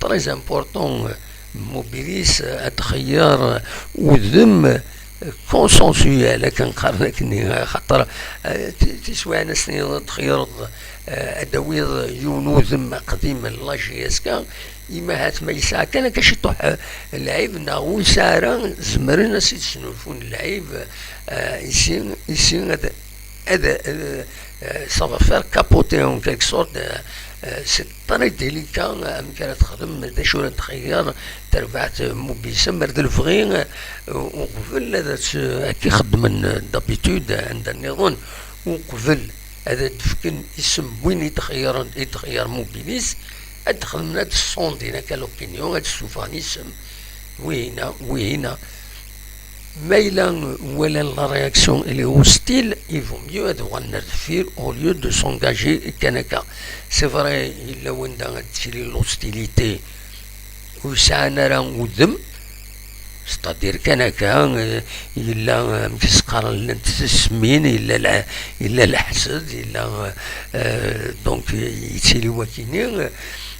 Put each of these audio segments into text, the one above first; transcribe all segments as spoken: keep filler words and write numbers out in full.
très important, Mobilis, ad txeyyer udem consensuel, akken qqaren akkenni, xaṭer, eh, ti-, tiswiɛin-asen ad txeyyreḍ, eh, ad d-tawiḍ yiwen udem aqdim n la J S K, ima ahat ma yesɛa kan akka ciṭuḥ, eh, lɛib, neɣ ur yesɛi ara, zemren ad s-id-snulfun lɛib, eh, ici, ici ad, ad, euh, euh, ça va faire capoter en quelque sorte, euh, euh, c'est très délicat, euh, amek ara texdem, d acu ara txeyyer terbaɛt, euh, Mobilis, mer d lebɣi, euh, uqbel ad tt-, akka i xeddmen, euh, d'habitude, euh, anda nniḍen, uqbel ad d-fken isem win i d-xeyyren, i d-xeyyer Mobilis, ad d-xedmen, ad d-sondin akka l'opinion, ad d-ssufɣen isem, wihina, wihina. Ma yella walan la réaction elle est hostile, il vaut mieux ad uɣalen ar deffir au lieu de s'engager kan akka. C'est vrai, yella wanda ad tili l'hostilité ur sɛan ara udem, c'est-à-dire kan akka, eh, yella, eh, amek s-qqaren, llant tismin, yella lɛ-, yella leḥsed, yella, eh, donc, eh, yettili wakini,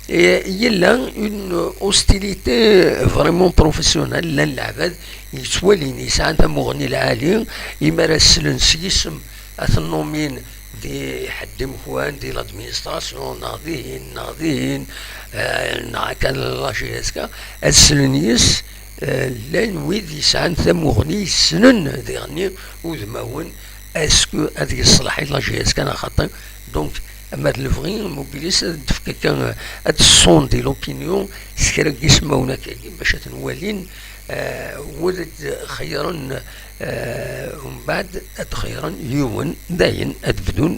eh, yella une hostilité vraiment professionnelle, llan leɛbad yettwalin, yesɛan tamuɣli lɛali, imi ara slen s yisem ad ten-nomin di ḥedd imekwan, di l'administration, neɣ dihin, neɣ dihin, eh, neɣ kan la J S K, ad slen yes, eh, llan wid yesɛan tamuɣli, yessnen diɣenni udmawen, est-ce que ad yeṣleḥ i la J S K neɣ xaṭi. Donc, ama d lebɣi, Mobilis ad d-tefk akka, ad d-tessondi l'opinion s kra n yismawen akkagi, bac ad ten-walin, eh, wid ad xeyyren, eh, umbeɛd ad xeyyren yiwen, dayen ad bdun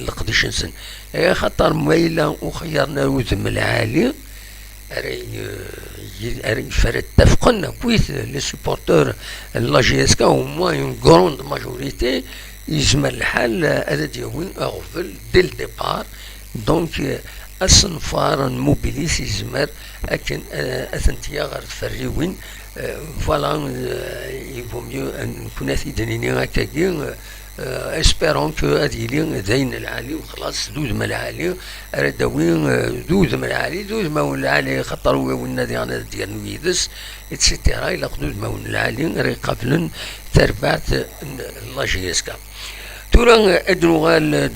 leqdic-nsen. Eh, axaṭer ma yella ur xeyyren ara udem lɛali, ara y-, y-, ara yif-, ara ttafqen akkit les supporters n la J S K, au moins une grande majorité, yezmer lḥal ad d-yawi aɣbel dès le départ. Donc, euh, asenfar n Mobilis yezmer akken, euh, ad tent-yaɣ ɣer tferriwin. Euh, voilà, euh, il vaut mieux, euh, nekkni ad t-id-nini akkagi, euh, euh, espérons que ad yili d ayen lɛali, u xlaṣ, d udem lɛali ara d-tawi, euh, d udem lɛali, d udmawen lɛali, xaṭer wi winna diɣen ad d-yernu yid-s, et cetera. Ilaq d udmawen lɛali ara iqablen tarbaɛt n la J S K. Tura, euh, ad nuɣal, euh,